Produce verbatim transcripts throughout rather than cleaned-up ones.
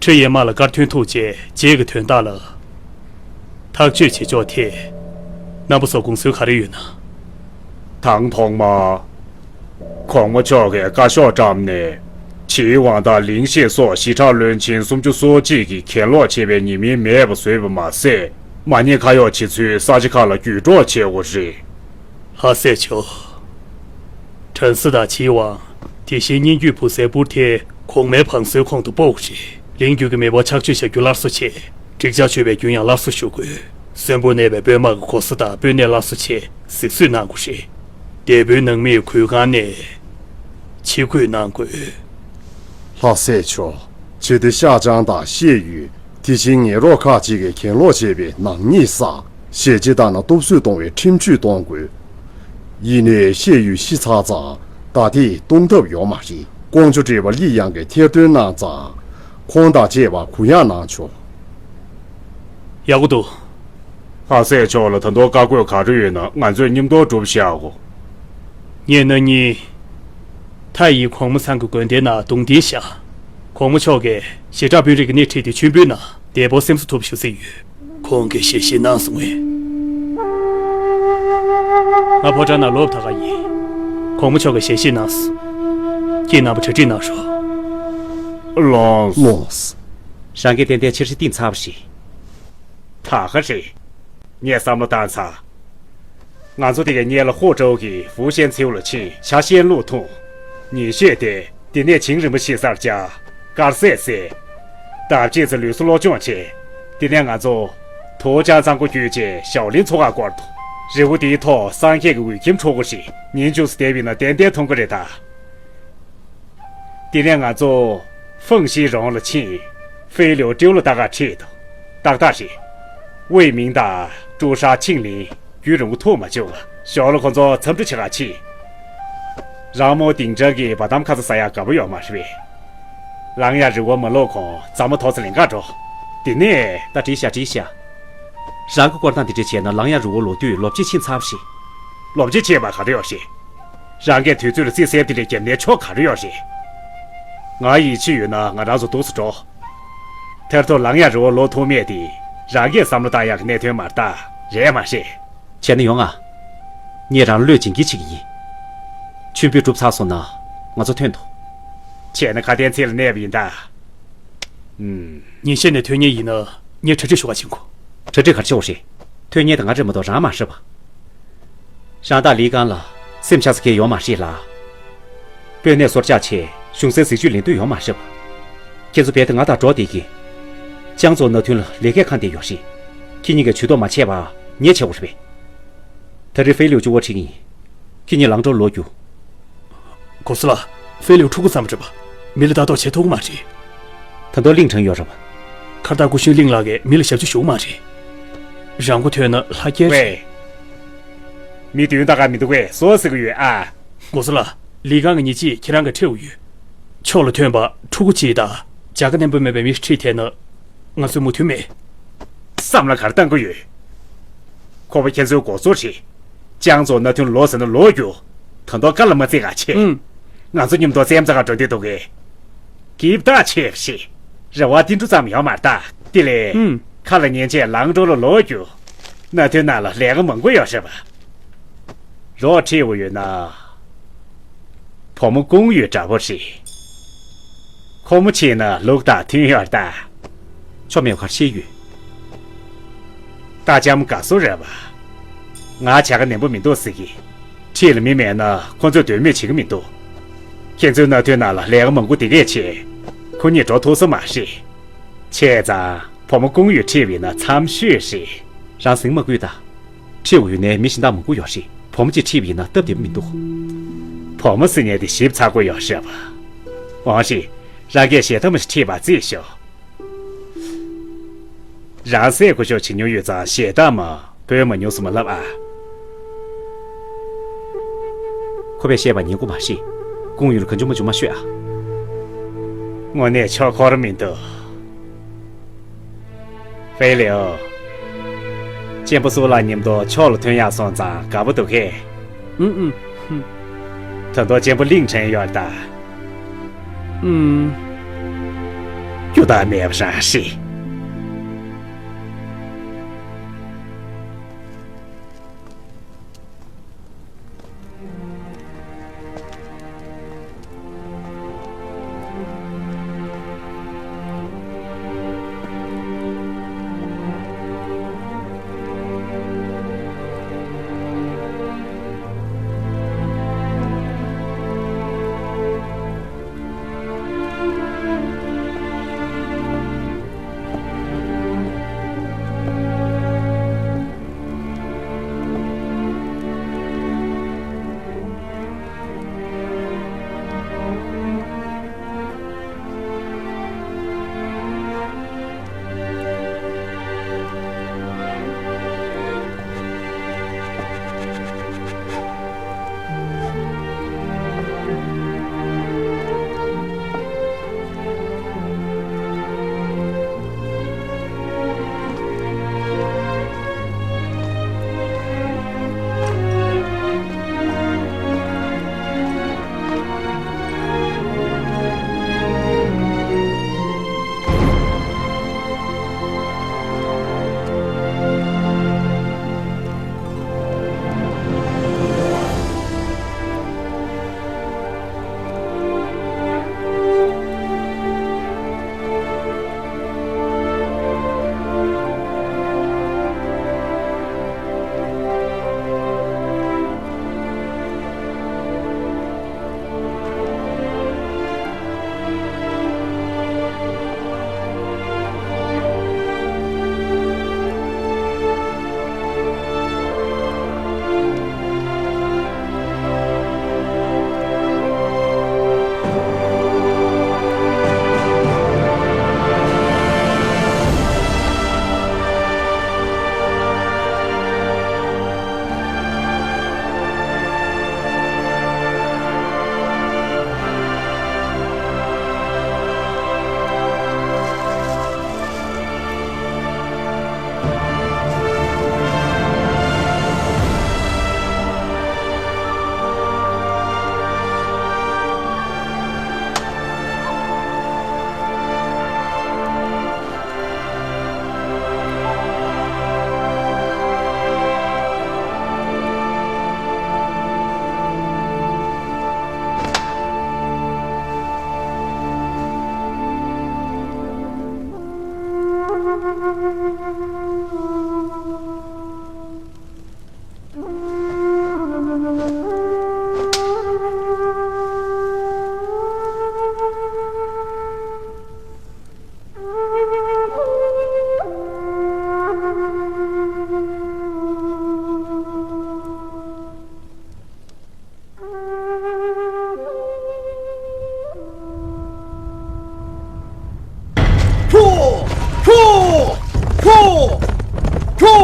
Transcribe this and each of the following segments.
ཁྲི་ཡེ་མ་ལ་སྐར་ཐོན་ཐུག་རྗེས་རྗེས་ཀྱི་དོན་དག་ལ་ཐག་གཅོད་བྱེད་ཕྱོགས་ཐད། རྣམ་པ་ཚོ་དགོངས་ཚུལ་ག་རེ་ཡོད་ན། དང་ཐོག་མ། གོང་མ་མཆོག་གིས་བཀའ་ཤོག་བཀྲམ་ནས། ཆི་ཝང་དང་ལིང་ཤེ་སོགས་ཞི་དྲག་བློན་ཆེན་སུམ་ཅུ་སོ་གཅིག་གིས་གྱེན་ལོག་བྱས་པའི་ཉེས་མིང་མེད་པ་བཟོས་པ་མ་ཟད། མ་ཉེས་ཁ་གཡོག་བྱེད་ཚུལ་ས་ཆ་ཁག་ལ་བརྒྱུད་སྒྲོག་བྱེད་དགོས་རེད། ལྷ་སྲས་མཆོག་ཁྲན་སི་དང་ཆི་ཝང་། དེ་བཞིན་གཉིས་འགྱུར་བུ་སའི་པུར་དེ་གོང་མའི་བང་སོའི་ཁོངས་སུ་སྤོ་དགོས་རེད། ལིང་རྒྱུད་ཀྱི་མེས་པོ་ཆགས་སྤྱོད་བྱ་རྒྱུ་སླར་གསོ་བྱེད། འགྲིག་ཆགས་སྤྱོད་པའི་རྒྱུན་ཡང་སླར་གསོ་ཞུ་དགོས། གསོན་པོར་གནས་པའི་དཔོན་དམག་གི་གོ་ས་དང་དཔོན་གནས་སླར་གསོ་ཆེད་གཟིགས་བཟོས་གནང་དགོས་རེད། འདས་པོའི་ནང་མིའི་གུར་ཁང་ནས་ཕྱིར་འཁོད་གནང་དགོས། ལྷ་སྲས་མཆོག་ཇི་སྟེ་ཤ་ཅང་དང་ཤེས་ཡུལ། དེ་བཞིན་ངན་རོགས་ཁག་ཅིག་གིས་གྱེན་ལོག་བྱས་པའི་ནག་ཉེས་བསགས། ཞལ་ལྕེ་བཏང་ན་སྟོབས་གསོས་གཏོང་བའི་ཁྲིམས་གཅོད་གཏོང་དགོས། ཡིན་ནའི་ཤེས་ཡུལ་ཤི་ཚར་ཙང་ད་ལྟའི་གཏོང་ཐབས་ཡོད་མ་རེད། ཀོང་ཇོ་བགྲེས་པ་ལི་དབྱང་གིས་ཐེར་འདོན་གནང་ཙང་། ཁོང་དང་བཅས་པ་གུ་ཡངས་གནང་ཆོག་ཡག་པོ་འདུག་ལྷ་སྲས་མཆོག་ལ་ད་དུང་བཀའ་བཀོད་ག་རེ་ཡོད་ན་ང་ཚོས་མཉམ་དུ་སྒྲུབ་བཞག་གོ། ངས་ན་ནིང་། ཐའི་ཡི་གོང་མ་ཚང་གི་དགོན་སྡེའི་ནང་གདུང་སྡེར་བཞག་གོང་མ་མཆོག་གིས་ཞེ་དྲག་དཔོན་རིགས་ཀྱི་སྣེ་ཁྲིད་དེ་མཆོད་འབུལ་གནང་། འདས་པོ་སེམས་གསོ་ཐུབ་ཞུ་ཟིན་ཡོད། ཁོང་གིས་ཞལ་བཞེས་གནང་སོང་ངས། ང་ཕོ་བྲང་ནང་ལོག་ད་ག་ཡིན། གོང་མ་མཆོག་གིས་ཞལ་བཞེས་གནང་སོང་། ཁྱེད་རྣམ་པ་གྲ་སྒྲིག་གནང་རོགས། ལོངས། ལོངས། རང་གིས་ཏན་ཏན་འཆར་གཞི་བཏིང་ཚར་བ་རེད། ད་ག་རེད། ངས་བསམ་བློ་བཏང་ཚར། ང་ཚོ་དེ་གའི་སྔོན་ལ་ཧོ་ཀྲོའུ་གིས་ཧྥུའུ་ཤན་མཚེའུ་ལ་ཕྱིན། ཆ་ཤས་ལུག་འཐུང་། ཉིན་ཤས་བསྡད། དེ་ནས་བྱིང་རིན་པོ་ཆེའི་སར་བཅར། དཀར་ཟས་བཟས། འདབ་ཆགས་ཚོས་ལུས་སྲོག་སློབ་སྦྱོང་བྱས། དེ་ནས་ང་ཚོ་ཐོའུ་ཅང་གཙང་པོ་བརྒྱུད་བྱས་ཞའོ་ལིན་མཚོ་ཁར་བསྐོར་འདུག་རི་བོ་དེའི་ཐོག་སངས་རྒྱས་ཀྱི་འོད་ཁྱིམ་འཕྲོ་དགོས་ཤིང་། ཉིན་བཅུ་ཙམ་བསྡད་པ་ཡིན་ན་ཏན་ཏན་མཐོང་གི་རེད་ད། དེ་ནས་ང་ཚོ་ཧྥང་ཤིའི་རོང་ལ་ཕྱིན། ཧྥེ་ལིའུ་སྤྲེའུ་ལ་ལྟ་གར་ཁྲིད་འདུག་ཏག་ཏག་རེད། ཝེ་མིང་དང་ཀྲུའུ་ཧྲ་ཆིང་ལིན་རྒྱུན་རིང་པོ་ཐུག་མ་བྱུང་ང་། ཞོར་ལ་ཁོ་ཚོ་འཚམས་འདྲི་བྱེད་གར་ཕྱིན། རང་མོ་ཏིང་ཀྲང་གིས་བ་དམ་ཁ་ས་ཟ་ཡག་དགའ་པོ་ཡོད་མ་རེད་པས། ལངས་ཡག་རི་བོ་མ་ལོག་གོང་རྫ་མ་ཐོག་ས་ལེན་གར་འགྲོ། དེ་ནས། ད་བྲིས་ཤག་བྲིས་ཤག་རང་གི་སྐོར་སྟངས་དེ་འདྲ་བྱས་ན་ལངས་ཡག་རི་བོ་ལོག་དུས་ལོ་བརྒྱད་ཕྱིན་ཚར་བ་རེད། ལོ་བརྒྱད་ཕྱིན་པ་ག་རེ་ཡོད་རེད། རང་གིས་དུས་ཚོད་ལ་རྩིས་ཟེར་དེ་འདྲའི་རྒྱབ་ནས་ཆོ་ག་རེ་ཡོད་རེད། ང་ཡིད་ཆེས་ཡོད་ན་ང་རང་ཚོ་འདུག་སེ་འགྲོ། མཐར་ཐུག་ལངས་ཡག་རི་བོ་ལོག་ཐུབ་མེད་དེ། རང་གིས་བསམ་བློ་བཏང་ཡག་གི་གནད་དོན་མ་རེད་ད། རེད་མ་རེད། བྱས་ན་ཡོང་ང་། ངས་རང་བློས་འཛིན་གྱིས་བྱེད་ཀྱི་ཡིན། མཆོད་འབུལ་གྲུབ་ཚར་སོང་ན་ང་ཚོ་ཐོན་ཐུབ། བྱས་ན་ཁ་དན་ཚིག་ལ་གནས་པ་ཡིན་ད། ཨུམ། ཉིན་ཤས་ནས་ཐོན་མཁན་ཡིན་ན་ངས་གྲ་སྒྲིག་ཞུ་ག་ཕྱིན་གོ། གྲ་སྒྲིག་ག་རེ་བྱེད་དགོས་རེད། ཐོན་མཁན་དེ་ང་རེད་མ་གཏོགས་རང་མ་རེད་པ། རང་ད་ལི་ཀང་ལ་སེམས་ཆགས་ས་གང་ཡོད་མ་རེད་ལ། དཔོན་གནས་སོར་བཅག་བྱས་གཞུང་སའི་གཟི་བརྗིད་ལེན་འདོད་ཡོད་མ་རེད་པ། ཁྱེད་ཚོ་རྦད་དེ་ང་དང་འགྲོགས་བསྡད་ཀྱིས། ཅང་ཙོ་མནའ་མཐུན་ལ་ལས་ཀས་ཁེངས་བསྡད་ཡོད་རེད། ཁྱེད་གཉིས་ཀས་ཇུས་གཏོགས་མ་བྱས་པ་ངས་བྱེད་དགོས་རེད་པས། ད་རེས་ཧྥེ་ལིའུ་གཅིག་པོ་ཁྲིད་ཀྱི་ཡིན། ཁྱེད་གཉིས་ལང་ཀྲོའུ་ལོག་རྒྱུགས། གོང་ས་ལགས། ཧྥེ་ལིའུ་ཕྲུ་གུ་ཙམ་རེད་པ། མི་ལ་ལྟ་རྟོག་བྱེད་ཐུབ་ཀྱི་མ་རེད། ད་དུང་གླིང་ཕྲན་ཡོད་རེད་པ། ཁ་བཏགས་སྐུ་གཞོན་གླིང་ལགས་ཀྱིས་མི་ལ་ཞབས་ཕྱི་ཞུ་གི་མ་རེད། རང་མགོ་ཐོན་ན་ལྷ་སྐྱེས། ཝེ། མི་བདུན་ལྟ་ག་མི་འདུག་གས་སོ་ཟེར་གི་ཡོད་ཨ། གོང་ས་ལགས། ལི་ཀང་གི་ཉེ་ཆར་ཁྱེད་རང་ག་ཁྲིད་དགོས་ཡོད། ཕྱོགས་ལ་ཐོན་པ་ཕྲུ་གུ་གཅིག་དང་བྱ་དགའ་བརྣན་པོ་མེད་པའི་མི་ཁྲིད་ཐལ་ན། ང་ཚོའི་མོས་མཐུན་མེད། བསམ་བློ་ག་རེ་བཏང་གི་ཡོད། ཁོ་པ་ཁྱེད་ཚོའི་འགོ་གཙོ་རེད། ཅང་ཙོ་མནའ་མཐུན་ལོག་ཟེར་ན་ལོག་རྒྱུགས། ད་དུང་བཀའ་ལ་མ་བརྩི་ག་ཆེ། ཨུམ། ང་ཚོ་མཉམ་དུ་སེམས་རྩ་ག་འགྲོ་འདོད་འདུག་གས། གིབ་བཏགས་ཆེ་བ་ཞིག་རེ་བ་ཏིལ་འབྲུ་ཙམ་ཡོད་མ་རེད་ད། དེ་ལས། ཨུམ། ཁ་ལ་ཉན་བྱས་ལང་ཀྲོའུ་ལ་ལོག་རྒྱུགས། མནའ་མཐུན་ནང་ལ་ལས་ཀ་མང་པོ་ཡོད་རེད་པ། རོགས་ཁྲིད་དགོས་ཡོད་ན། བུ་མོ་ཀུང་ཡུས་འདྲ་པོ་རེད། ཁོ་མོ་ཁྲིད་ན་ལུགས་དང་མཐུན་ཡོད་ད། ཆོ་མེད་པ་ག་རེ་བཤད་ཡོད། ད་ལྕམ་དགའ་བསུ་རེད་པ། ང་བྱ་དགའ་ནན་པོ་མི་འདུག་ཟེར་གི། ཁྲིད་ལ་མི་མེད་ན་ཁོ་ཚོས་དོན་མེད་བྱེད་ཀྱི་མི་འདུག་ཁྱེད་ཚོའི་མནའ་མཐུན་ནང་ལ་ལས་ཀ་མང་པོ་དེ་གས་བྱས། ཁོ་གཉིས་འགྲོ་ཐུབ་ས་མ་རེད། བྱས་ཙང་བུ་མོ་ཀུང་ཡུས་ཁྲིད་པ་ཡིན་ན་འཚམ་ཤོས་རེད། རང་ཟིང་མ་བསྐུལ་ད། ཁྲིད་དགོས་ཡོད་ནའི་མི་གཞན་དག་མང་པོ་ཡོད་རེད། བུ་མོ་གཅིག་ཁྲིད་པ་ཡིན་ན་སྟབས་བདེ་པོ་མི་འདུག་བུ་མོ་ཟེར་མཁན་དེ་ཞིབ་ཚགས་པོ་ཡོད་རེད་པ། འོང་ཞིག་རང་གིས་ཞལ་གདམས་ཤིག་ཁྲིད་པ་རྩིས་ཤོག་རང་སྲས་སྐུ་ཞབས་བྱེད་མྱོང་ཡོད་ཙང་ཞལ་གདམས་པོས་མ་མྱོང་སོང་མ་ལབ་ཨ། ཁོ་པས་བཤད་པ་ཉན་དགོས་མ་རེད། ཀུང་ཡུས་ལ་གང་བྱུང་མང་བྱུང་མ་ཤོད་ཨ། དངོས་གནས་ཆོས་འཁོར་མི་འདུག་ཧྥེ་ལིའུ། གཅེན་པོ་སུ་ལ་མཉམ་དུ་ཕྱོགས་ལ་ཐོན་ཡག་སོང་ཙང་དགའ་པོ་འདུག་གས། ཨུམ་ཨུམ། ཧུམ། ད་དུང་གཅེན་པོ་གླིང་ཕྲན་ཡོད་ད། ཨུམ། རྒྱུ་དག་མེད་པ་རང་རེད། ཕུ། ཕུ། ཕུ། ཕུ།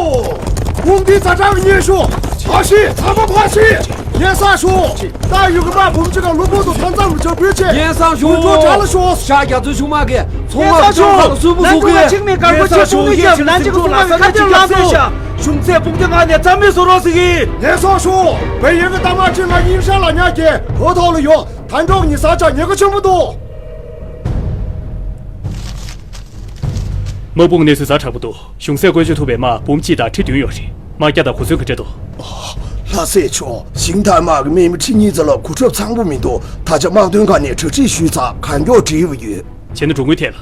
དགོན་སྡེའི་ཛ་དྲག་གི་སྙན་ཞུ། ཕར་ཤི། ཚང་མ་ཕར་ཤི། སྙན་སེང་ཞུ། ད་ཡུ་གུ་པ་བུམ་ཆེ་ག་ལུ་པོ་དུ་ཐོན་ཙམ་ལུ་ཇབ་བུ་ཆེ། སྙན་སེང་ཞུ། ཡུལ་གྲུ་གྲ་ལ་ཞོག་ཤ་རྒྱ་མཚོའི་ཆུང་མ་གི་ཚོང་བ་ཅོག་ཁ་ལ་སུ་བུ་སུ་གི། སྙན་སེང་ཞུ། ངས་ཚ་ཆུང་གི་རྒྱབ་ལ་ཅིག་ཚོང་བ་གི་ཁ་གཏད་ལ་སོ། གཞུང་ཚད་དཔུང་གི་ངག་ནས་རྩ་མེད་བཟོ་རོགས་ཟེར་གི། སྙན་སེང་ཞུ། བལ་ཡུལ་གི་རྟ་དམག་ཁྲི་ལྔ་ཉིན་ཤར་ལ་ཉག་གི་ཧོ་ཐོག་ལ་ཡོད། ཐན་ཀྲོག་ཉི་ས་ཆ་ཉེ་གི་ཆེན་པོ་འདུག་དམག་དཔུང་གནས་ཚུལ་ཛ་དྲག་པོ་འདུག་གཞུང་ཚད་བཀོལ་སྤྱོད་ཐུབ་པའི་དམག་འབུམ་གཅིག་དང་ཁྲི་བདུན་ཡོད་རེད། དམག་རྒྱག་དང་གོ་མཚོན་ག་འདྲ་འདུག་ལྷ་སྲས་མཆོག་ཞིང་དར་དམག་གི་དམག་མི་ཁྲི་གཉིས་ཙམ་ལ་གོ་ཁྲབ་ཚང་པོ་མི་འདུག་ད་ཆ་དམག་དོན་ཁང་ནས་གྲ་སྒྲིག་ཞུས་ཚར་གང་མགྱོགས་བྲིས་པ་ཡོད། བྱས་ན་འགྲོ་དངུལ་ཐད་ལ།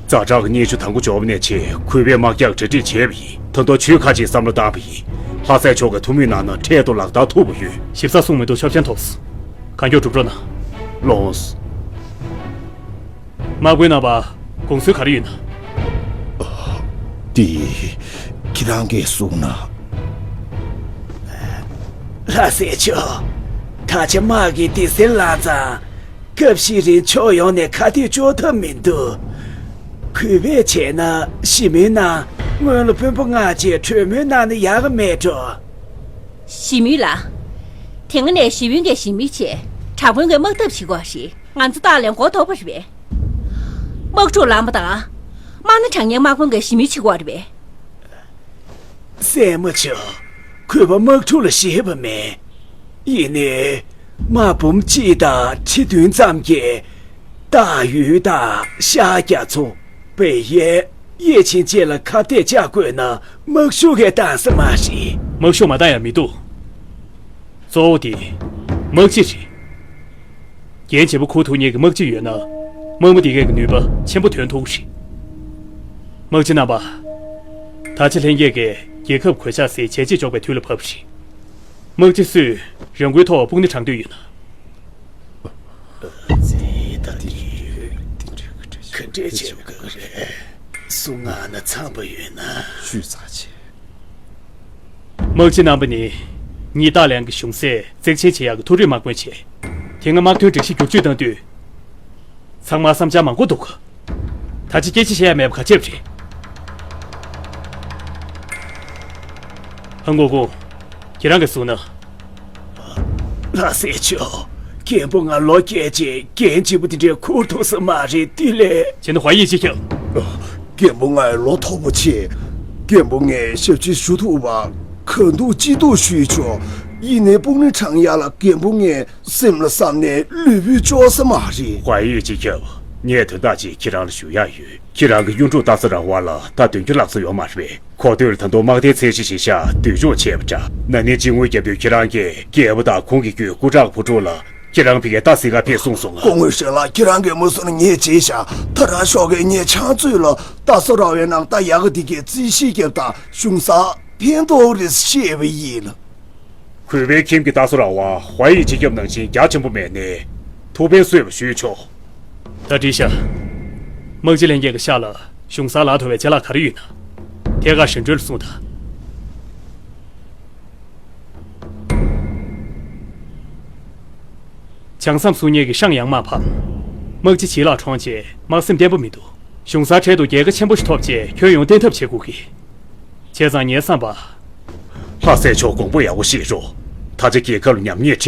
ཛ་དྲག་གི་སྙན་ཞུ་དང་པོ་འབྱོར་བ་ནས་བྱས་གུས་པས་དམག་རྒྱག་གྲ་སྒྲིག་བྱས་པ་ཡིན། ད་དུང་ཆོས་ཁ་ཅིག་བསམ་བློ་བཏང་པ་ཡིན། ལྷ་སྲས་མཆོག་གིས་ཐུགས་མོས་གནང་ན་འཕྲལ་དུ་ལག་བསྟར་ཐུབ་པ་ཡོད། ཞིབ་ཚགས་གསུང་མི་འདུག་ཆོག་མཆན་ཐོབ་སོང་། གང་མགྱོགས་སྒྲུབ་རོགས་གནང་། ལོངས། དམག་དཔོན་རྣམ་པ། དགོངས་ཚུལ་ག་རེ་ཡོད་ན། འདི། ཁྱེད་རང་གིས་གསུངས་ན། ལྷ་སྲས་མཆོག་ད་ཆ་དམག་གི་སྡེ་སྲིད་ལངས་ཙང་། སྐབས་ཤིག་རིང་ཕྱོགས་ཡོངས་ནས་ཁ་གཏད་གཅོག་ཐབས་མི་འདུག་གུས་པས་བྱས་ན་ཞི་མོལ་ནང་སྔོན་ལ་དཔོན་པོ་ལྔ་བཅས་གྲོས་མོལ་གནང་ན་ཡག་གི་མེད་འགྲོ། ཞི་མོལ་ལ། དེ་སྔ་ནས་ཞི་མོལ་གྱི་ཞི་མོལ་བྱས་དྲག་དཔོན་གྱི་དམག་འཐབ་བྱེད་དགོས་རེད། ང་ཚོ་ཏག་ལས་མགོ་འདོགས་པ་རེད་པས། དམག་འཁྲུག་ལངས་པ་དང་། དམག་སྣ་དྲག་ཉེན་དམག་དཔུང་གིས་ཞི་མོལ་བྱེད་དགོས་རེད་པས། སྲས་མོ་ཆོ། གུས་པ་དམག་འཁྲུག་ལ་ཞེད་པ་མེད། ཡིན་ནའི། དམག་འབུམ་གཅིག་དང་ཁྲི་བདུན་ཙམ་གྱིས། སྟག་ཡུལ་དང་ཤར་རྒྱ་མཚོ། བལ་ཡུལ། གཡས་ཆེན་བཅས་ལ་ཁ་གཏད་བཅག་དགོས་ན། དམག་ཤུགས་ཀྱིས་བཏང་ས་མ་རེད། དམག་ཤུགས་མ་བཏང་ཡང་མི་འདུག་གཙོ་བོ་དེ། དམག་སྤྱི་རེད། འགན་ཆེན་པོ་འཁུར་ཐུབ་མཁན་གྱི་དམག་སྤྱི་ཡོད་ན། དམག་མི་དེ་གས་ཀྱི་ནུས་པ་ཆེན་པོ་ཐོན་ཐུབ་ཀྱི་རེད། དམག་སྤྱི་རྣམ་པ། ད་ཆ་ལྷན་རྒྱས་ཀྱིས་རྒྱལ་ཁབ་གོད་ཆག་སེལ་བྱས་རྗེས་འཇོག་པའི་དུས་ལ་བབས་རེད། དམག་སྤྱི་སུས་རང་འགུལ་ཐོག་དཔུང་སྣེ་དྲངས་འདོད་ཡོད་ན། ག་འདྲས་བྱེད་དགོས་རེད། སུ་མངགས་ན་འཚམས་པ་ཡོད་ན། ཞུས་ཚར་བྱས། དམག་སྤྱི་རྣམ་པ་ནི། ངེད་སྟག་ལུང་གི་གཞུང་སྲིད་གཙིགས་ཆེན་བྱེད་ཡག་གི་ཐུགས་རེ་དམག་དཔོན་བྱས། དེ་སྔ་དམག་དོན་སྒྲིག་གཞི་བསྒྱུར་བཅོས་བཏང་དུས། ཚང་མ་བསམ་འཆར་མང་པོ་འདུག་ད་ཆ་སྐད་ཆ་བཤད་ཡ་མེད་པ་ག་ཅེབ་རེད། ཧང་གོ་གོ། ཁྱེད་རང་གིས་གསུངས་ན། ལྷ་སྲས་མཆོག་རྒན་པོ་ང་ལོ་བརྒྱད་ཅིག་འགན་ལྗིད་པོ་དེ་འདྲའི་འཁུར་ཐུབ་ས་མ་རེད། དེ་ལས། བྱས་ན་ཧྭ་ཡི་སྤྱི་ཁྱབ། རྒན་པོ་ང་ལོ་མཐོ་པོ་ཆེ། རྒན་པོ་ངས་ཞབས་ཕྱི་ཞུ་ཐུབ་པ་གང་ཐུབ་ཅི་ཐུབ་ཞུས་ཆོག་ཡིན་ནའི་དཔུང་སྣེ་དྲངས་ཡ་ལ་རྒན་པོ་ངས་སེམས་ལ་བསམ་ནས་ལུས་པོས་ལྕོགས་ས་མ་རེད། ཧྭ་ཡི་སྤྱི་ཁྱབ། ངས་དོན་དག་ཅིག་ཁྱེད་རང་ལ་ཞུ་ཡ་ཡོད། ཁྱེད་རང་གི་གཡུ་འབྲུག་སྟག་ཚང་ར་བ་ལ་ད་དོན་རྒྱུ་ལྷག་ས་ཡོད་མ་རེད་པས། གོ་ཐོས་ལ་ད་དུང་དམག་སྡེའི་ཚད་གཞི་གཞི་བཞག་འདུལ་ཕྱོགས་བྱས་པ་འདྲ། ན་ནིང་སྤྱི་དངུལ་རྒྱབ་དུས་ཁྱེད་རང་གིས་རྒྱལ་པོ་དང་ཁོང་གི་རྒྱུད་སྐུ་དྲག་བུ་ཕྲུག་ལ་ཁྱེད་རང་ཕ་གིར་རྟ་བསད་ག་ཕེབས་གསུངས་སོང་ང་། སྐུ་ངོ་ཞལ་ལགས། ཁྱེད་རང་གིས་མ་གསུངས་ན་ངས་བརྗེད་བཞག་ད་རང་ཤོག་གིས་ངའི་ཕྱག་མཛོད་ལ་སྟག་ཚང་ར་བའི་ནང་རྟ་ཡག་ག་དེ་གའི་རྩིས་ཞིབ་རྒྱབ་དང་གཞུང་སར་ཕན་ཐོགས་རེད་ཞེས་པ་ཡིན་ལ། གུས་པའི་ཁྱིམ་གྱི་སྟག་ཚང་ར་བ་ཧྭ་ཡི་སྤྱི་ཁྱབ་ནང་བཞིན་རྒྱ་ཆེན་པོ་མེད་ནས་ཐུགས་ཕན་གསོས་པ་ཞུས་ཆོག་ད་འགྲིག་ཤག་དམག་སྤྱི་ལྷན་རྒྱས་ཀྱི་ཤག་ལ་གཞུང་སར་ལག་ཐོགས་པའི་ཅ་ལག་ག་རེ་ཡོད་ན། ཐད་ཀར་ཞོན་ཀྲོལ་ལ་གསུངས་དང་། བྱང་སེམས་གསུང་མཁན་གྱི་ཤངས་ཡང་མ་ཕམ། དམག་སྤྱི་བྱིན་ལ་གྲོངས་རྗེས་དམག་སེམས་བརྟན་པོ་མི་འདུག་གཞུང་སར་འཕྲལ་དུ་རྒྱལ་ཁ་ཆེན་པོ་ཞིག་ཐོབ་རྗེས་ཁྱོན་ཡོངས་བརྟན་ཐབས་བྱེད་དགོས་ཀྱི། བྱས་ཙང་ངས་བསམ་པ། ལྷ་སྲས་མཆོག་དགོངས་པ་ཡག་པོ་བཞེས་རོགས། ད་ཆ་རྒྱལ་ཁབ་ལ་ཉམས་ཉེས་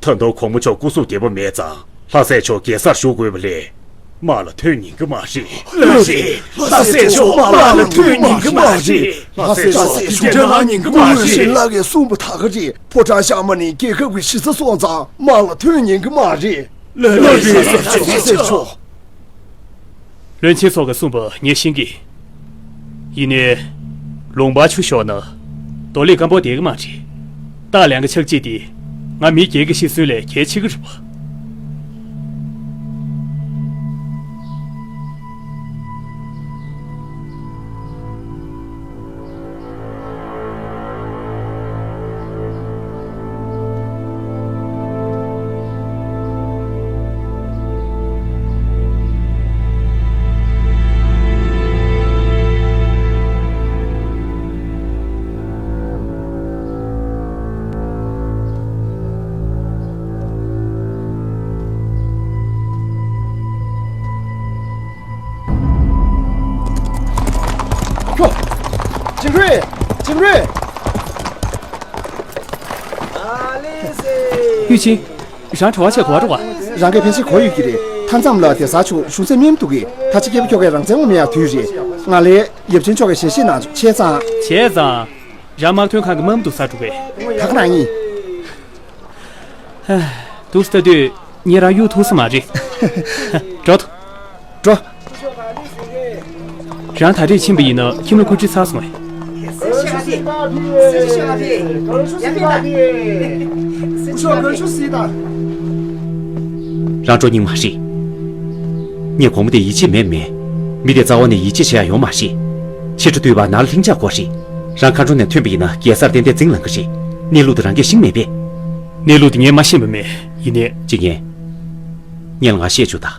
འཕྲད། ད་དུང་གོང་མ་མཆོག་སྐུ་གཟུགས་བདེ་པོ་མེད་ཙང་ལྷ་སྲས་མཆོག་རྒྱལ་སར་བཞུགས་དགོས་པ་ལས། དམག་ལ་ཐོན་ཉན་གི་མ་རེད། ལགས་རེད། ལྷ་སྲས་མཆོག་དམག་ལ་ཐོན་ཉན་གི་མ་རེད། ལྷ་སྲས་མཆོག་དེ་འདྲ་ལབ་ཉན་གི་མ་རེད། ལྷ་སྲས་མཆོག་ལགས་ཀྱིས་གསུངས་པ་ད་ག་རེད། ཕོ་བྲང་ཤག་མ་ནི་རྒྱལ་ཁབ་ཀྱི་གཞི་རྩ་སོང་ཙང་དམག་ལ་ཐོན་ཉན་གི་མ་རེད། ལགས་རེད། ལྷ་སྲས་མཆོག་བློན་ཆེན་མཆོག་གིས་གསུངས་པ་ངས་ཤེས་ཀྱི། ཡིན་ནའི། ལུང་པ་ཆུ་ཤོར་ན། རྡོ་ལེབ་སྐམ་པོ་བསྡད་ཀྱི་མ་རེད། སྟག་ལུང་གི་ཆག་འཇིག་དེ། ང་མི་སྒེར་གྱི་ཤི་གསོན་ལས་གལ་ཆེ་གི་རེད་པ། ཁྱོ། ཅིན་རུས། ཅིན་རུས། ཡུས་ཅིན། རང་གྲྭ་པ་ཆགས་གོ་བ་འགྲོ་བ། རང་གིས་ཕན་ཆད་གོ་ཡོད་ཀྱི་རེད། མཐའ་མཚམས་ལ་སྡོད་ས་ཆུང་གཞུང་སྲིད་སྨིན་འདུག་གི། ད་ཆ་སྐྱེས་བུ་ཁྱོ་གས་རང་བཙན་དབང་མེད་ཡག་དུས་རེད། ང་ལས་ཡབ་ཆེན་མཆོག་གིས་ཞལ་བཞེས་གནང་བྱས་ཙང་། བྱས་ཙང་། རང་དམག་དོན་ཁང་གི་དམག་མི་འདུག་ས་འགྲོ་གི། ད་ག་རང་ཡིན། འདུག་ས་ལྟ་དུས་ངས་རང་གཡུག་ཐུབ་ས་མ་རེད། འགྲོ་ཐུབ། འགྲོ། རང་ད་རེས་ཕྱིན་པ་ཡིན་ན་ཁྱིམ་ལ་སྐུལ་ཁྲིད་ཚར་སོང་ངས། རང་འགྲོ་སྙིང་མ་རེད། ངས་གོང་མ་དེ་ཡིད་ཆེས་མེད་མེད། མི་དེ་རྩ་བ་ནས་ཡིད་ཆེས་བྱེད་ཡ་ཡོད་མ་རེད། ཕྱི་དྲོ་དུས་བར་ནང་ལ་ལྷིང་འཇགས་དགོས་རེད། རང་མཁའ་འགྲོ་ནས་ཐོན་པ་ཡིན་ན་རྒྱལ་སར་ཏན་ཏན་འཛིང་ལངས་ཀྱི་རེད། གནས་ལུགས་དེ་རང་གིས་ཤེས་མེད་པས། གནས་ལུགས་དེ་ངས་མ་ཤེས་པ་མེད། ཡིན་ནའི། ཅི་ངས། ངས་ལ་ང་བཤད་བཅུག་དང་།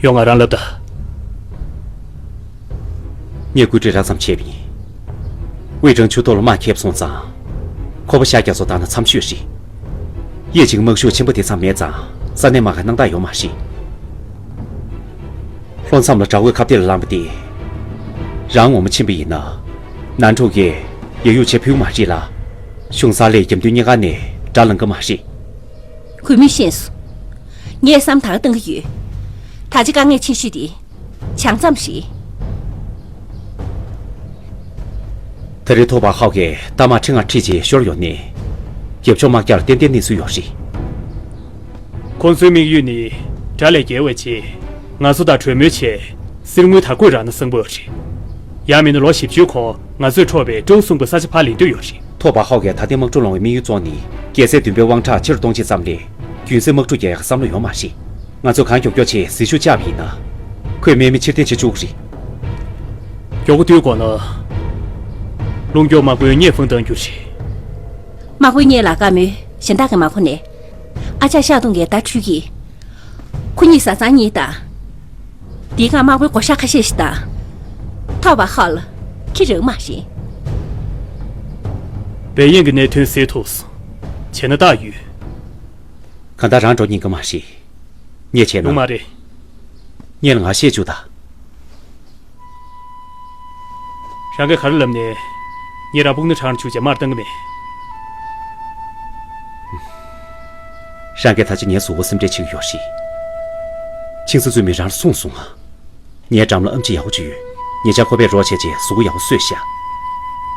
ཡོང་ང་རང་ལབ་ད། ངས་སྐུལ་ཁྲིད་རགས་ཙམ་བྱས་པ་ཡིན། དབུས་ཀྲང་ཆུ་ཐོག་ལ་དམག་ཁྱེར་སོང་ཙང་། ཁོ་པ་ཤར་རྒྱ་མཚོ་བཏང་ན་མཚམས་ཤོད་རེད། གཡས་གཅིག་དམག་ཤུགས་ཆེན་པོ་དེ་ཙམ་མེད་ཙང་ས་གནས་དམག་གི་སྣང་དག་ཡོད་མ་རེད། ལྷོ་མཚམས་ལ་དགྲ་བོའི་ཁ་གཏད་ལ་ལངས་པ་དེ། རང་ངོ་མ་ཕྱིན་པ་ཡིན་ན། ནང་འཁྲུག་གིས་ཡ་ཡུག་བྱེད་ཕོད་མ་རེད་ལ། གཞུང་སར་ལས་རྒྱབ་མདུན་གཉིས་ཀ་ནས་དགྲ་ལངས་ཀྱི་མ་རེད། གུས་མོས་ཤེས་སོང་། ངས་བསམ་བཏང་གི་ཡོད། ད་ཆ་དཀའ་ངལ་ཆེ་ཤོས་དེ་བྱང་མཚམས་རེད། ད་རེས་ཐོག་པ་ཧའོ་གིས་རྟ་དམག་ཁྲི་ལྔ་ཁྲིད་ཅིག་ཤོར་ཡོང་ནས། རྒྱབ་ཕྱོགས་དམག་རྒྱགས་ལ་ཏན་ཏན་གནས་ཚུལ་ཡོད་རེད། ཁོང་ཚོའི་དམིགས་ཡུལ་ནི་དགྲ་ལས་རྒྱལ་བའི་ཆེད་ང་ཚོ་དང་གྲོས་མོལ་བྱས། གསེར་དངུལ་དར་གོས་རག་ན་བཟང་པོ་རེད། ཡང་མིན་ན་ལོ་བཞི་བཅུའི་གོང་ང་ཚོས་འཕྲོག་པའི་ཀྲོའུ་སུང་པོ་ས་ཆ་ཕར་ལེན་འདོད་ཡོད་རེད། ཐོག་བ་ཧའོ་གིས་ད་ཐེངས་དམག་འཁྲུག་སློང་བའི་དམིགས་ཡུལ་གཙོ་བོ་ནི་རྒྱལ་སྲས་བདུན་པའི་དབང་ཐག་ཕྱིར་གཏོང་ཆེད་ཙམ་ལས། རྒྱུན་སྲིང་དམག་འཁྲུག་རྒྱག་ཡག་བསམ་བློ་ཡོད་མ་རེད། ང་ཚོས་གང་མགྱོགས་མགྱོགས་བྱས་ཟིལ་ཤུགས་བཅག་པ་ཡིན་ན། ཁོས་དམག་མི་ཕྱིར་འཐེན་བྱེད་བཅུག་གི་རེད། མགྱོགས་པོ་བཏུལ་དགོས་ན། རླུང་སྐྱོར་དམག་དཔོན་ཉེ་ཧྥང་བཏང་རྒྱུ་རེད། དམག་དཔོན་ཉེ་ལ་བཀའ་མོལ་གཞན་དག་གི་མ་གོ་ནས། ཨ་ཅག་ཤ་སྟོང་གིས་ད་འཕྲུལ་གྱིས། ཁོ་གཉིས་བཟའ་ཚང་གཉིས་དང་། དེའི་སྒང་དམག་དཔོན་བགོ་བཤའ་ཁ་ཤས་ཤིག་དང་། ཐོག་བ་ཧའོ་ལ་ཁྱི་རག་མ་རེད། བལ་ཡན་གྱི་གནད་དོན་སེལ་ཐུབ་སོང་། བྱས་ན་རྟགས་ཡོད། གང་ལྟར་རང་འགྲོ་ཉན་གི་མ་རེད། ངས་བྱས་ན། ཡོང་མ་རེད། ཉེ་ལ་ང་བཤད་བཅུག་ད། རང་གིས་ག་རེ་ལབ་ནས། ངས་རང་སྤུན་ནི་ཁྲང་བཅུག་བྱས་མར་བཏང་གི་མེད། རང་གིས་ད་ཆ་ངའི་གཟུགས་པོ་སེམས་ཁྲལ་བྱེད་ཀྱི་ཡོད་རེད། ཆིང་ས་བཙུན་མས་རང་ལ་གསུངས་སོང་ང་། ངའི་འགྲམ་ལ་ཨེམ་ཆི་ཡག་པོ་ཅིག་ཡོད། ཉེ་ཆར་ཁོ་པས་རོགས་བྱས་བྱས་གཟུགས་པོ་ཡག་པོ་བཟོས་ཤག་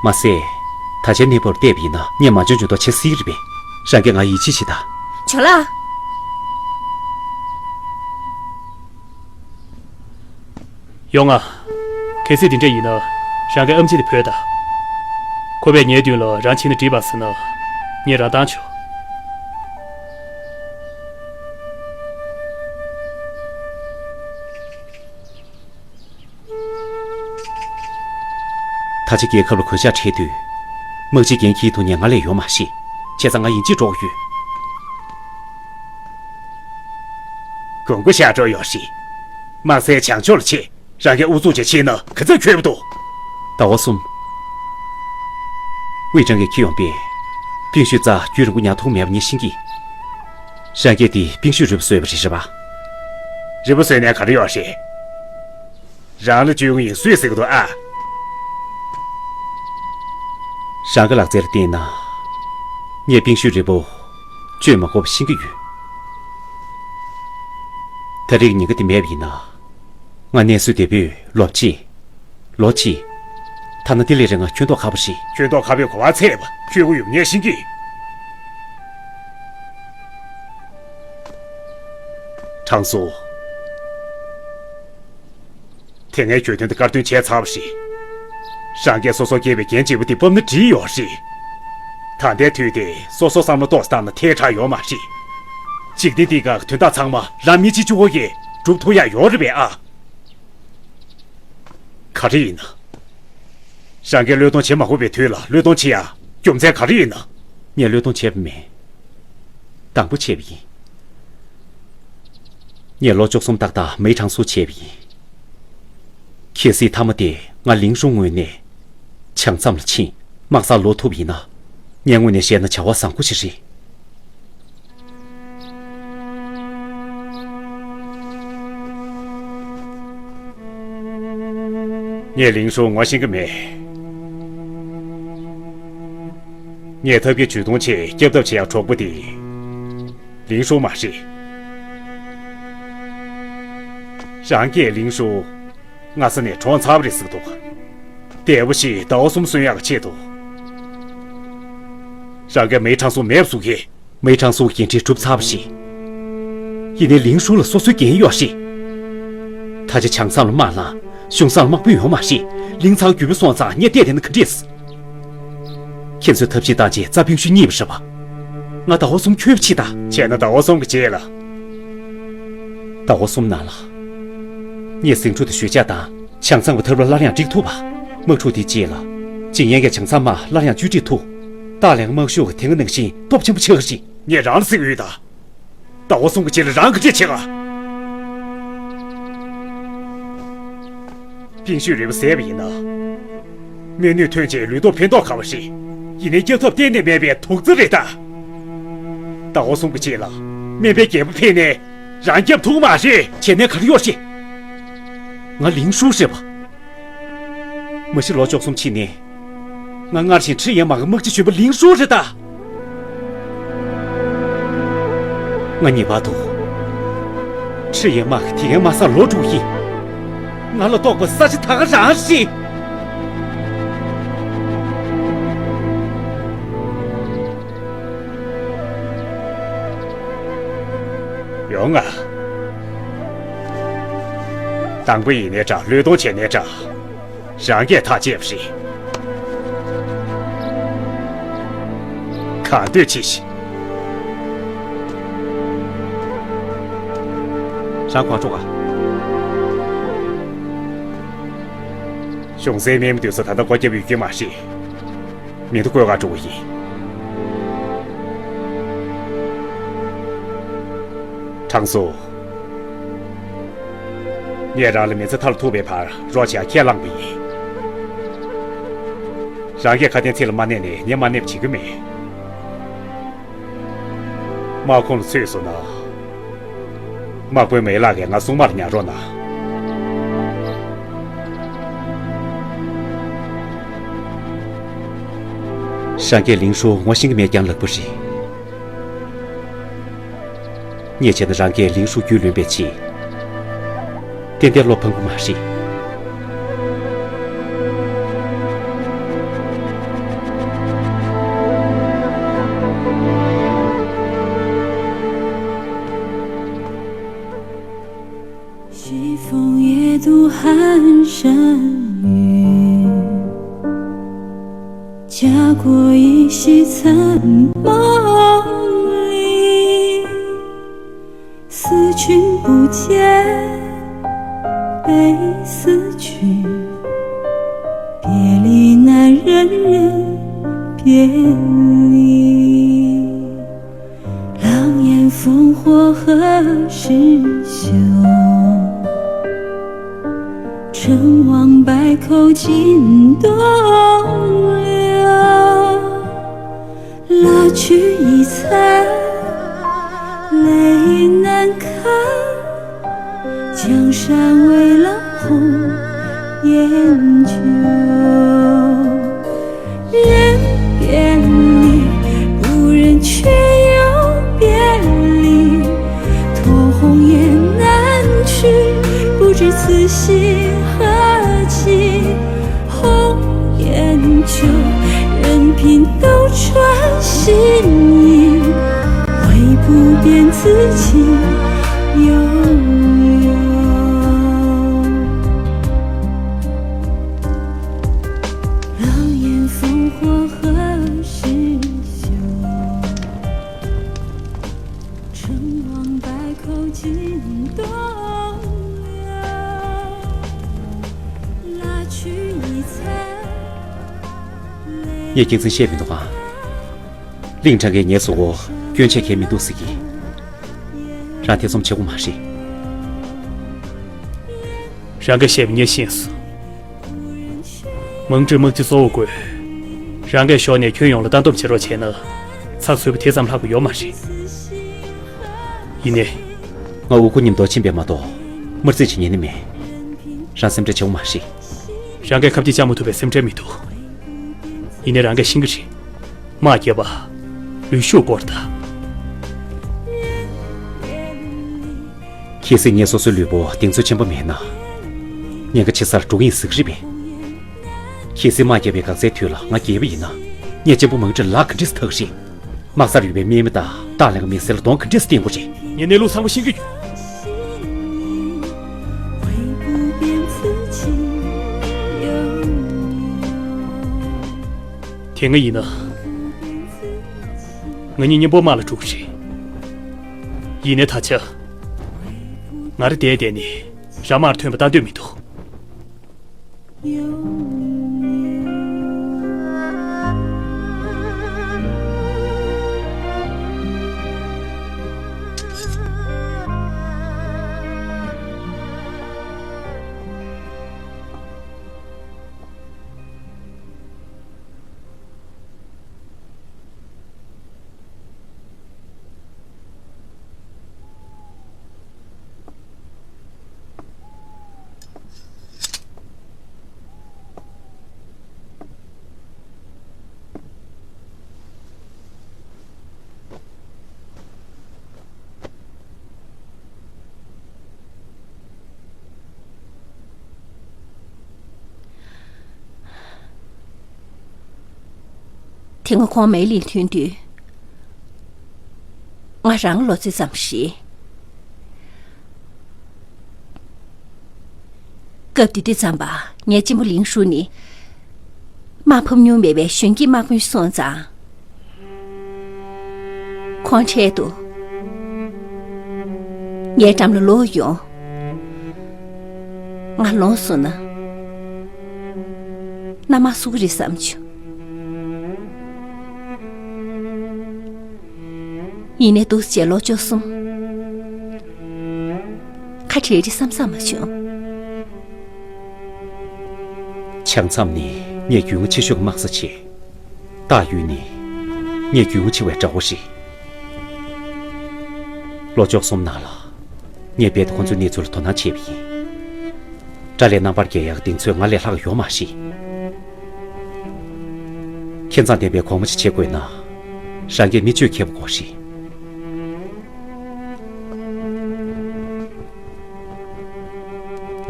མ་ཟད། ད་ཆའི་གནས་བབ་བལྟས་པ་ཡིན་ན་ངས་མ་འཇོན་འཇོན་མདོག་བྱེད་སྲིད་ཀྱི་རེད་པས། རང་གིས་ང་ཡིད་ཆེས་བྱེད་ད། ཇོ་ལགས། ཡོང་ང་། གལ་སྲིད་དེ་འདྲ་ཡིན་ན། རང་གི་ཨེམ་ཆི་དེ་ཕུལ་དང་། ཁོ་པས་ངའི་མདུན་ལ་རང་ཕྱིན་ན་འགྲིག་པ་ཟེར་ན། ངས་རང་བཏང་ཆོག་ད་ཆ་རྒྱལ་ཁབ་ལ་གོད་ཆག་འཕྲད་དུས། དམག་སྤྱིའི་འགན་འཁྱེར་ཐུབ་མཁན་ང་ལས་ཡོད་མ་རེད། བྱས་ཙང་ང་ཡིན་གཅིག་འགྲོ་གི་ཡོད། དགོངས་པ་བཞག་འགྲོ་ཡོད་རེད། དམག་སའི་བྱང་ཕྱོགས་ལ་ཆེ། རང་གིས་ཨུ་ཚུགས་བྱས་ཕྱིན་ན་ག་ཚོད་འཁྱོལ་བ་འདུག་ཟླ་བ་གསུམ། ཝེ་ཀྲང་གིས་ཁྱི་ཡོང་པས། པིན་ཤུས་རྩྭ་རྒྱུན་རིང་པོ་ཉར་ཐུབ་མེད་པ་ངས་ཤེས་ཀྱི། རང་སྐད་དེ་པིན་ཤུས་རིལ་བུ་བཟོས་པ་རེད་རེད་པ། རིལ་བུ་བཟོས་ནས་ག་རེ་ཡོད་རེད། རང་ལ་བཅོས་ཡོང་ཡིན་སུས་ཟེར་གི་འདུག་ཨ། རང་གི་ལག་རྩལ་ལ་བརྟེན་ན། ངས་པིན་ཤུས་རིལ་བུ་བཅོས་མ་དགོས་པ་ཤེས་ཀྱི་ཡོད། ད་རེས་ཀྱི་ཉེན་ཁ་དེ་མེད་པ་ཡིན་ན། ང་གནས་ཚུལ་དེ་བོད་ལོ་གཅིག་ལོ་གཅིག་ཐ་ན་དེ་ལས་རིང་ང་ཁྱོད་མདོག་ཁ་པོ་ཞིག་ཁྱོད་མདོག་ཁ་པོའི་གོ་བ་ཚད་པ་ཁྱོད་ཀུ་ཡུམ་ངས་ཤེས་ཀྱི། དྲང་སོ། དེ་སྔའི་གྱོད་དོན་དེ་དཀར་འདོན་བྱས་ཚར་བ་རེད། རང་སྐད་སོ་སོ་སྐྱེས་པའི་འགན་བརྗེད་པོ་དེ་ཕབ་ན་འགྲིག་ཡོད་རེད། ད་ལྟའི་དུས་དེ་སོ་སོ་བསམ་བློ་ཏོག་ཙམ་བཏང་ན་ཐལ་དྲགས་ཡོད་མ་རེད། འཇིག་རྟེན་འདི་ག་དོན་དག་ཚང་མ་རང་མི་གཅིག་གཅིག་པོ་གིས་སྒྲུབ་ཐུབ་ཡག་ཡོད་རེད་པས་ཨ། ག་རེ་ཡིན་ན། རང་གིས་བློས་གཏོང་བྱེད་མ་དགོས་པའི་དུས་ལ་བློས་གཏོང་བྱེད་ཡ། རྒྱུ་མཚན་ག་རེ་ཡིན་ན། ངས་བློས་གཏོང་བྱས་པ་མིན། དང་པོ་བྱས་པ་ཡིན། ངས་ལོ་བཅུ་གསུམ་ཏག་ཏག་མེའི་ཁྲང་སུ་བྱས་པ་ཡིན། གལ་སྲིད་མཐའ་མ་དེ་ང་ལིང་ཧྲུའུ་ངོས་ནས་བྱང་མཚམས་ལ་ཕྱིན། དམག་སར་ལོག་ཐུབ་ཡིན་ན། ངའི་ངོས་ནས་བཤད་ན་བྱ་བ་བཟང་པོ་ཞིག་རེད། ངས་ལིང་ཧྲུའུ་ངོ་ཤེས་ཀྱི་མེད། ངས་ཐབས་ཀྱིས་ཇུས་གཏོང་ཆེད་སྐྱབས་ཐབས་བྱེད་ཡག་གྲོགས་པོ་དེ། ལིང་ཧྲུའུ་མ་རེད། རང་གིས་ལིང་ཧྲུའུ་སྔ་ས་ནས་གྲོངས་ཚར་བ་རེད་ཟེར་འདུག་བདེ་པོ་ཞིག་ཟླ་བ་གསུམ་གསོན་ཡག་ཆེད་དུ། རང་གིས་མེའི་ཁྲང་སུ་མེད་པ་བཟོ་མཁན། མེའི་ཁྲང་སུ་འགན་འཁྲི་གྲུབ་ཚར་བ་ཞིག་ཡིན་ནའི་ལིང་ཧྲུའུ་ལ་སོ་སོའི་འགན་ཡོད་རེད། ད་ཆ་བྱང་མཚམས་ལ་དམག་ལངས། གཞུང་སར་དམག་དཔུང་ཡོད་མ་རེད། ལིང་ཚང་རྒྱུ་སྤུས་སོང་ཙང་ངས་བལྟས་བསྡད་ན་ག་འགྲིག་ཁྱེད་ཚོས་ཐབས་ཤེས་བཏང་བྱས་རྩྭ་ཕིང་ཤུ་རྙེད་པ་རེད་པ། ང་ཟླ་བ་གསུམ་འཁྱོལ་བ་བྱེད་ད། བྱས་ན་ཟླ་བ་གསུམ་གྱི་རྗེས་ལ། ཟླ་བ་གསུམ་ནང་ལ། ངས་ཟིང་འཁྲུག་དེ་ཞི་འཇགས་དང་བྱང་ཚང་གི་ཐབས་ལ་སླར་ཡང་འགྲིག་ཐུབ་པ། དམག་འཁྲུག་དེའི་རྗེས་ལ། ཇིང་ཡན་གྱིས་བྱང་ཚང་དམག་སླར་ཡང་བཅོས་སྒྲིག་ཐུབ། ཏཱ་ལའི་དམག་ཤུགས་དེ་སྔ་ནང་བཞིན་སྟོབས་ཆེན་པོ་ཆགས་ཀྱི་རེད། ངས་རང་ལ་ཟེར་གྱི་ཡོད་ད། ཟླ་བ་གསུམ་གྱི་རྗེས་ལ་རང་ག་འདྲས་བྱེད་ག་ཕིང་ཤུས་རིལ་བུ་ཟས་པ་ཡིན་ན། སྨན་ནུས་ཐོན་ཆེད་ལུས་སྟོབས་འཕེལ་མདོག་ཁ་པོ་རེད། ཡིན་ནའི་སྐྱབས་ཐབས་གཏན་ནས་མེད་པའི་དུག་རྩི་རེད་ད། ཟླ་བ་གསུམ་གྱི་རྗེས་ལ་སྨན་པའི་རྒྱལ་པོ་ཕེབས་ནས་རང་སྐྱབས་ཐུབ་མ་རེད། བྱས་ན་ག་རེ་ཡོད་རེད། ང་ལིང་ཧྲུའུ་རེད་པ། མ་གཞི་ལོ་བཅུ་གསུམ་ཕྱིན་ནས། ང་སྔར་བཞིན་ཁྲི་ཡན་དམག་གི་དམག་སྤྱི་གཞོན་པ་ལིང་ཧྲུའུ་རེད་ད། ང་ངེས་པར་དུ། ཁྲི་ཡན་དམག་གི་དེ་སྔའི་དམག་སར་ལོག་འགྲོ་གི་ཡིན། ང་ལ་གཏོགས་པའི་ས་ཆ་ད་ག་རང་རེད། ཡོང་ང་། དང་པོ་ཡིན་ནའི་འདྲ། བློས་གཏོང་བྱས་ནའི་འདྲ། རང་གིས་ཐག་བཅད་པ་རེད། གང་འདོད་བྱེད་ཤིག། རང་གོང་འགྲོ་ག། གཞུང་སའི་མི་མང་འདུས་ས་ད་ལྟ་སྒོ་བརྒྱབ་ཡོད་ཀྱི་མ་རེད། མི་འདུག་བཀོད་ག་འགྲོ་གི་ཡིན། དྲང་སོང་། ངས་རང་ལ་མི་ཚེ་མཐར་ཐུག་པའི་བར་རོགས་བྱེད་ཡ་ཁས་བླངས་པ་ཡིན། རང་གིས་ཁ་དན་ཚིག་ལ་མ་གནས་ནས་ངས་མ་གནས་པ་བྱེད་ཀྱི་མེད། དམག་ཁོངས་ལ་ཚུད་སོང་ན། དམག་དཔོན་མེ་ལགས་ཀྱིས་ང་སྲུང་མ་ལ་ཉར་རོགས་གནང་། ཧྲང་གིས་ལིང་ཧྲུའུ་ངོ་ཤེས་ཀྱི་མེད་ཀྱང་ལབ་པ་རེད། ངས་བྱས་ན་རང་གིས་ལིང་ཧྲུའུ་རྒྱུས་ལོན་པའི་ཆེད། ཏན་ཏན་བློ་ཕམ་གྱི་མ་རེད། 西风夜渡寒山雨，家国依稀残梦里。思君不见，悲思君，别离难忍忍别离。 狼烟烽火何时休？成王败寇尽东流。蜡炬已残泪难看，江山未老红颜旧。 人别离，故人却又别离。托鸿雁南去，不知此心何寄。红颜旧，任凭斗转星移，唯不变此情悠悠。 狼烟烽火何时休？成王败寇尽东流。蜡炬已残泪 ངས་སྐྱག་རྫུན་བཤད་མི་འདུག་ཨ། གླིང་ཕྲན་གྱིས་ངའི་གཟུགས་པོ་སྐྱོན་ཆ་གང་ཡང་མི་འདུག་ཟེར་གི། རང་ཐེ་ཚོམ་བྱེད་དགོས་མ་རེད། རང་གིས་བཤད་པ་ངས་ཤེས་སོང་། མང་ཁྲོས་དམག་སྤྱི་གཙོ་བོ་དགོས། རང་གིས་ཕྱོགས་ནས་ཁྱོན་ཡོངས་ལ་ལྟ་འདོམས་བྱེད་རོགས་བྱས་ན། ཚགས་ཚུད་པ་དེ་ཙམ་ལྷག་པ་ཡོད་མ་རེད། ཡིན་ནའི། ང་ཨུ་ཁུ་མཉམ་དུ་ཕྱིན་པས་མ་གཏོགས་དམར་རྩིས་བྱེད་ཉན་ནི་མེད། རང་སེམས་ཁྲལ་བྱེད་དགོས་མ་རེད། རང་གིས་ཁ་གཏད་བཅག་མ་ཐུབ་པའི་སེམས་ཁྲལ་མི་འདུག། ཡིན་ནའི་རང་གིས་ཤེས་ཀྱི་རེད། དམག་རྒྱབ་པ། ལུས་ཤུགས་སྐོར་དང་། གལ་སྲིད་ངས་སོ་སོའི་ལུས་པོ་གདེང་ཚོད་ཆེན་པོ་མེད་ན། ཉེན་ཁ་ཆེ་སར་འགྲོ་གི་ཡིན་ཟེར་གི་རེད་པས། གལ་སྲིད་དམག་རྒྱབ་པའི་འགག་རྩའི་དུས་ལ་ང་རྒས་པ་ཡིན་ན། ངས་གཅེན་པོ་མང་ཁྲི་ལ་ལག་ག་འདྲས་སེ་འཐག་གི་རེད། དམག་སར་ཡོད་པའི་དམག་མི་དང་ལྟག་ལེན་གྱི་མི་སེར་ལ་གདོང་ག་འདྲས་སེ་བསྟན་དགོས་རེད། ངས་གནས་ལུགས་ཚང་མ་ཤེས་ཀྱི་ཡོད། དེ་སྔ་ཡིན་ན། ང་གཉིས་མཉམ་པོ་དམག་ལ་འགྲོ་གི་རེད། ཡིན་ནའི་ད་ཆ། ང་རང་བསྡད་བསྡད་ནས་རང་དམག་ཐོན་པ་ལྟ་འདོད་མི་འདུག། དེ་སྔ་ཁོང་མེ་ལིན་ཐོན་དུས། ང་རང་ལོ་ཙཱ་ཙམ་རེད། སྟབས་བདེ་དུས་ཙམ་པ་ངའི་གཅེན་པོ་ལིང་ཧྲུའུ་ནི། དམག་ཕམ་མྱོང་མེད་པའི་གཞོན་སྐྱེས་དམག་དཔོན་སོང་ཙང་། ཁོང་འཕྲལ་དུ་ངའི་འགྲམ་ལ་ལོག་ཡོང་། ང་ལོངས་སོང་ན། མནའ་མ་བསུ་གི་རེད་བསམ་བྱུང་། ཡིན་ནའི་འདུག་སེ་བྱས་ལོ་བཅུ་གསུམ་ཁ་བྲལ་རེད་བསམ་བསམ་མ་བྱུང་། བྱང་མཚམས་ནི་ངས་རྒྱུས་མངའ་ཆེ་ཤོས་ཀྱི་དམག་ས་བྱས། སྟག་ཡུལ་ནི་ངས་རྒྱུས་མངའ་ཆེ་བའི་དགྲ་བོ་རེད། ལོ་བཅུ་གསུམ་ནང་ལ་ངས་རྦད་དེ་ཁོང་ཚོའི་གནས་ཚུལ་ལ་དོ་སྣང་བྱས་པ་ཡིན། དགྲ་ལན་རྣམ་པར་རྒྱལ་ཡག་གདེང་ཚོད་ང་ལས་ལྷག་ཡོད་མ་རེད། ཁྱད་མཚར་ལྡན་པའི་གོང་མ་ཞིག་བྱེད་དགོས་ན། རང་གིས་མི་སྤྱོད་མཁས་པོ་དགོས་རེད།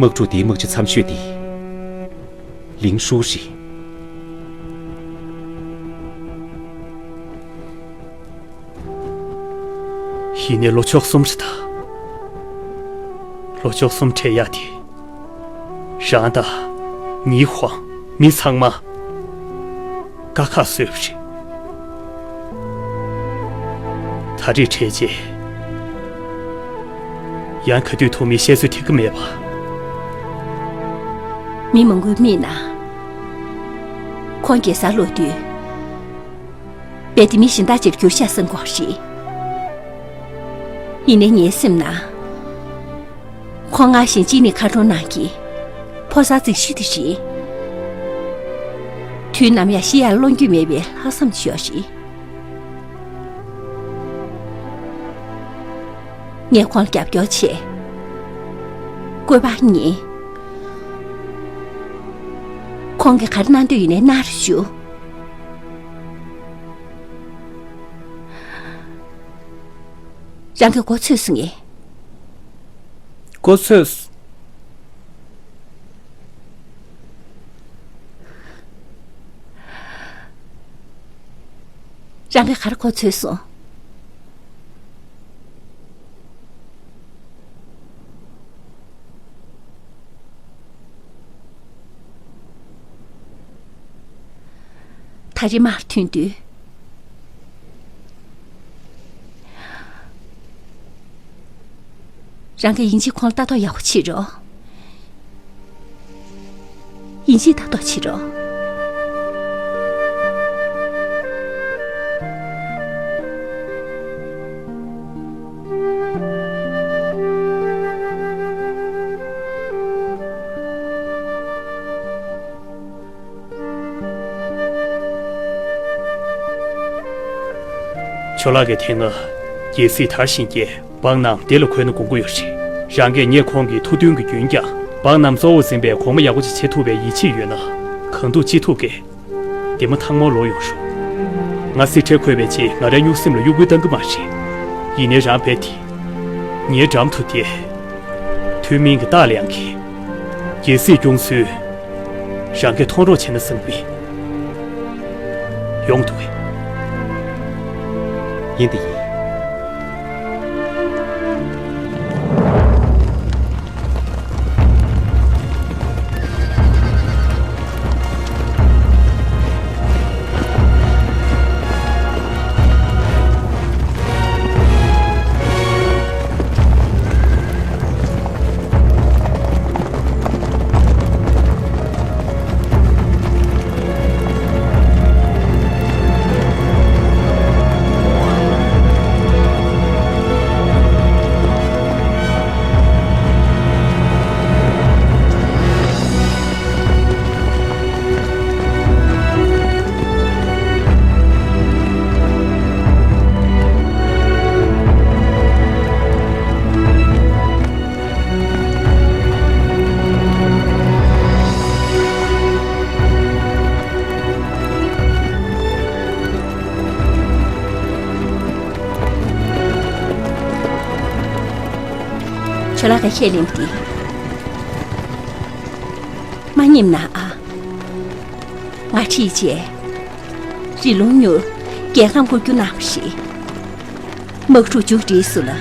དམག་འཁྲུག་འདིའི་དམག་སྤྱི་མཚམས་ཤོས་འདི། ལིང་ཧྲུའུ་རེད། ཡིན་ནའི་ལོ་བཅུ་གསུམ་རེད་ད། ལོ་བཅུ་གསུམ་བྲལ་ཡག་དེ། རང་དང་། ཉི་ཧོང་། མི་ཚང་མ། དཀའ་ཁག་བཟོས་པ་རེད། ད་རེས་བྲལ་རྗེས། ཡང་ག་དུས་ཐུག་མིན་བཤད་ཚོད་ཐིག་གི་མེད་པ། མི་མང་པོས་སྨྲས་ན། ཁོང་རྒྱལ་སར་ལོག་དུས། རྦད་དེ་མི་གཞན་དག་ཅིག་གྱུར་ཤག་བསམ་གྱི་ཡོད་རེད། ཡིན་ནའི་ངའི་སེམས་ནང་། ཁོང་སྔར་བཞིན་གཅིག་ནི་མཁར་གྲོང་ནང་གི་ཕོ་གསར་རྫིག་ཤོས་དེ་རེད། དུས་ནམ་ཡང་ཤི་ཡར་ལོངས་རྒྱུ་མེད་པའི་ལྷག་བསམ་ཅིག་ཡོད་རེད། ངས་ཁོང་ལ་རྒྱབ་སྐྱོར་བྱས། བཀོད་པ་ཉན། ཁོང་གིས་ག་རེ་གནང་འདོད་ཡོད་ནའི་གནང་རོགས་ཞུ། རང་གིས་གོ་ཚོད་སོང་ངས། གོ་ཚོད། རང་གིས་ག་རེ་གོ་ཚོད་སོང་། ད་རེས་མར་ཐོན་དུས། རང་གིས་ཡིན་གཅིག་ཁོང་ལ་ལྟ་རྟོག་ཡག་པོ་བྱེད་རོགས། ཡིན་གཅིག་ལྟ་རྟོག་བྱེད་རོགས། ཇོ་ལགས་ཀྱིས་དེ་སྔ་རྒྱལ་སྲིད་དར་ཞིང་རྒྱས། འབངས་རྣམས་བདེ་ལ་འཁོད་ན་དགོངས་ཀྱི་ཡོད་རེད། རང་གིས་ངས་ཁོང་གི་ཐུགས་མཐུན་གྱི་རྒྱུན་བསྐྱངས། འབངས་རྣམས་གཙོ་བོར་འཛིན་པའི་གོང་མ་ཡག་པོ་ཅིག་བྱེད་ཐུབ་པའི་ཡིད་ཆེས་ཡོད་ན། གང་ཐུབ་ཅི་ཐུབ་ཀྱིས། འདི་མོ་ཐང་མོ་ལོག་ཡོང་ཤོག། ང་སེ་འབྲས་འཁོལ་བའི་རྗེས་ང་རའི་སྨྱུག་སེམས་ལ་གཡོ་འགུལ་གཏང་གི་མ་རེད། ཡིན་ནའི་རང་རྦད་དེ། ངའི་འགྲམ་དུ་བསྡད། ཐུན་མིན་གྱི་རྟགས་ལ་ཡང་གིས། རྒྱལ་སྲིད་སྐྱོང་ཚུལ། རང་གིས་མཐོང་རོགས་བྱས་ན་བསམ་གི། ཡོང་འདུག་གས། ཡིན་དེ་ཡིན། ཇོ་ལགས་ཀྱིས་ཁས་ལེན་པ་འདི། མ་ཉེས་ན་ཨ། ང་ཁྲིད་བྱས། རི་ལུང་མྱུར་རྒྱལ་ཁམས་བསྐོར་རྒྱུ་གནང་བ་རེད། དམག་འཁྲུག་མཇུག་སྒྲིལ་སོང་ན།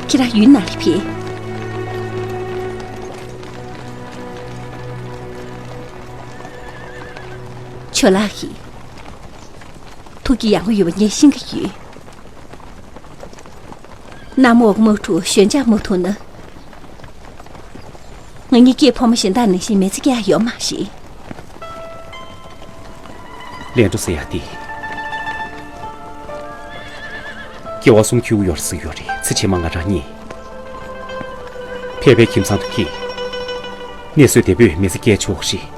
ཁྱེད་རང་ཡུལ་ནང་ལ་ཕེབས། ཁྱོད་ལགས་ཀྱིས་ཐུགས་ཀྱི་ཡངས་པོ་ཡོད་པ་ངས་ཤེས་ཀྱི་ཡོད། གནམ་འོག་དམག་འཁྲུག་ཞོད་འཇགས་མ་ཐུབ་ན། ང་གཉིས་སྐྱེས་ཕོ་མོ་གཞན་དག་ནང་བཞིན་མི་ཚེ་སྐྱེལ་ཡ་ཡོད་མ་རེད། ལན་གྲུ་ཟེར་ཡ་དེ། སྐྱེ་བ་གསུམ་འཁྱེར་ཡོད་རེད་ཟེར་གྱི་ཡོད་རེད། ཚེ་ཕྱི་མ་ང་རང་གཉིས་ཕལ་པའི་ཁྱིམ་ཚང་དུ་སྐྱེས། གནས་བཟོད་བདེ་པོས་མི་ཚེ་སྐྱེལ་ཆོག་གི་རེད།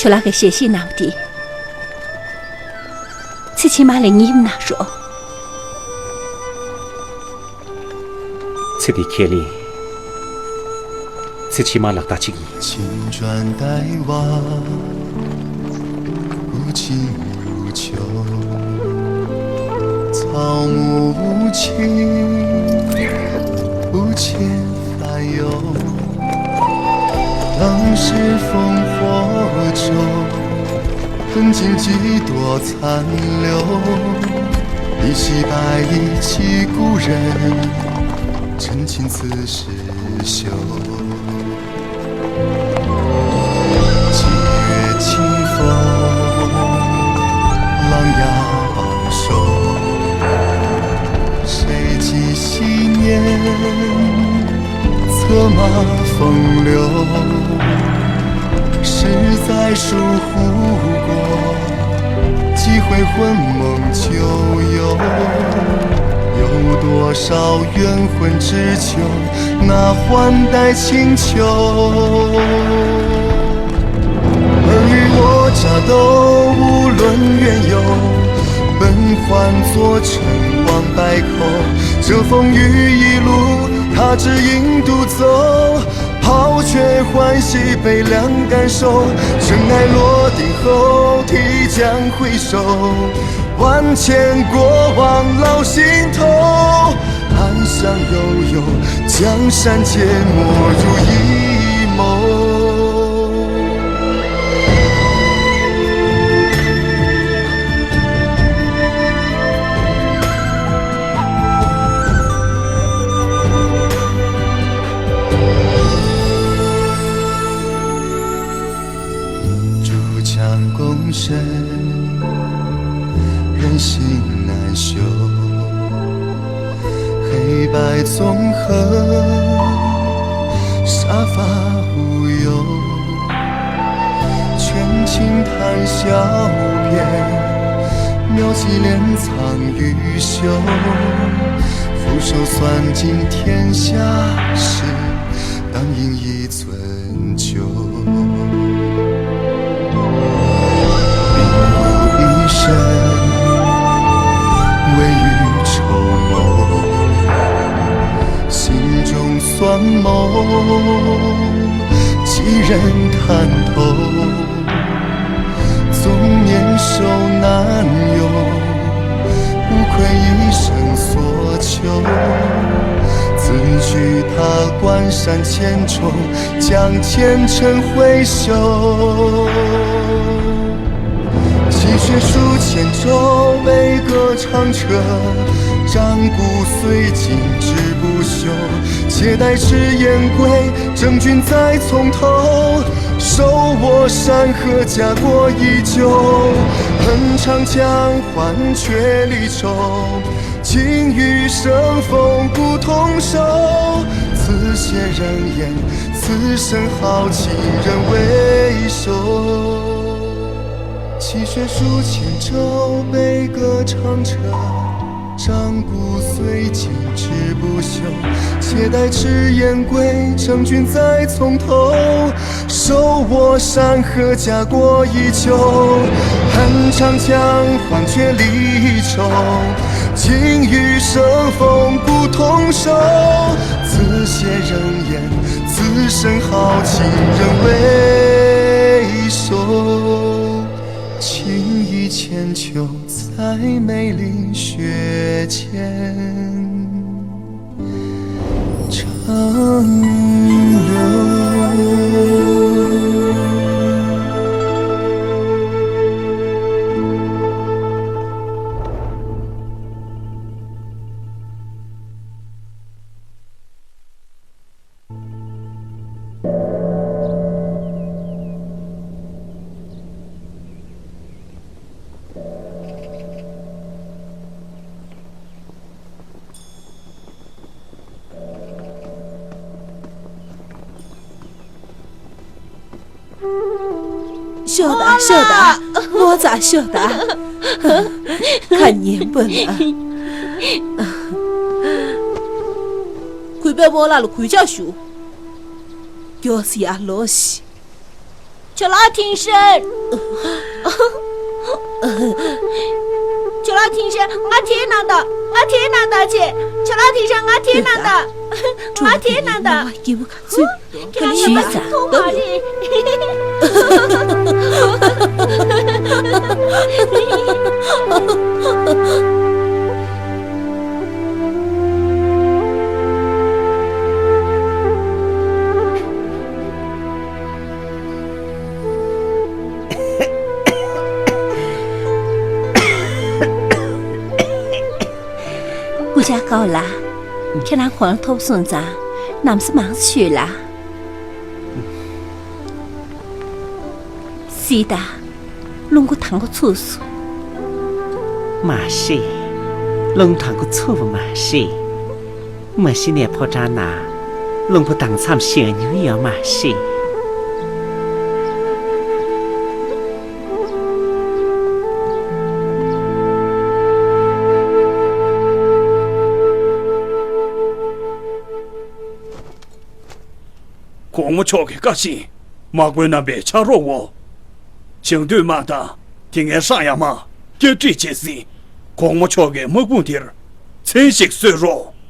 ཁྱོད་ལགས་ཀྱིས་ཞལ་བཞེས་གནང་བ་དེ། ཚེ་ཕྱི་མ་ལ་ངེས་གནང་རོགས། ཚེ་འདི་ཁས་ལེན། ཚེ་ཕྱི་མ་ལག་བསྟར་གཅིག་ཡིན། 青砖黛瓦，古今如旧，草木无情，不见烦忧。当时烽火中，痕迹几多残留。一袭白衣寄故人，真情此时休。 几月清风，狼牙榜首，谁寄昔年，策马风流。十载疏忽过，几回魂梦旧游。有多少冤魂只求 那换代清秋。尔虞我诈都无论缘由，本换作尘网败口。这风雨一路，他只影独走。抛却欢喜悲凉感受，尘埃落定后，提将回首。 万千过往烙心头，暗香悠悠，江山皆没入一梦。竹墙共生， 人心难修。黑白纵横，杀伐无忧。权倾谈笑间，妙计连苍毓秀。俯首算尽天下事，当饮一 樽酒。病故一身，唯余筹谋。心中算谋，几人探头。 纵年寿难有，无愧一生所求。自觑踏关山千重，将前尘回首。泣血书千州，悲歌长车，仗鼓虽劲志不朽。且待纸雁归， 征军再从头，手握山河，家国依旧。横长江，黄雀离愁，惊雨生风不同守。此血人言，此生豪情人未收。泣血书千州，悲歌长车， 仗鼓虽劲志不朽，且待纸雁归，征军再从头。手握山河，家国依旧。横长江，黄雀离愁，惊雨生风不同守。此血人言，此生豪情人未收。 情义千秋，在梅林雪间长流。ཤོག་དང་ཤོག་དང་། ངོ་ཚ་ཤོག་དང་། ཁ་ཉན་པ་ལ། གུས་པས་རྨོ་ལགས་ལ་གུས་ཕྱག་ཞུ། མགྱོགས་སེ་ཡར་ལོངས་ཤིག། ཇོ་ལགས་ཐིང་ཧྲན། ཇོ་ལགས་ཐིང་ཧྲན། ང་དེའི་ནང་དང་། ང་དེའི་ནང་དང་བྱས། ཇོ་ལགས་ཐིང་ཧྲན། ང་དེའི་ནང་དང་། ང་དེའི་ནང་དང་། ཁྱེད་རང་ཞུས་ཚར། མཐོང་མ་རེད། སྐུ་བཅར་དཀའ་བ་ལ། ཁྱེད་རང་གོ་ལ་ཐོབ་སོང་ཙང་། གནམ་ས་མང་ཙམ་ཤོད་ལ། སི་ཏཱ། རླུང་བུ་དང་པོ་ཚུགས་སོང་། མ་ཤེས། རླུང་དང་པོ་ཚུགས་པ་མ་ཤེས། མ་གཞི་ནས་ཕོ་བྲང་ནང་རླུང་བུ་ལྡང་མཚམས་ཞེ་ཉུང་ཡོད་མ་ཤེས། གོང་མ་མཆོག་གི་བཀའ་བཞིན། དམག་དཔོན་རྣམ་པས་ཕྱག་རོགས་འོ། བྱང་སྟོད་དམག་དང་། དེ་སྔའི་ཧྲང་ཡ་དམག་བསྐྱར་སྒྲིག་བྱས་ཟིན། གོང་མ་མཆོག་གི་དམག་དཔུང་དེར་མཚན་ཞིག་གསོལ་རོགས།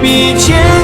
一切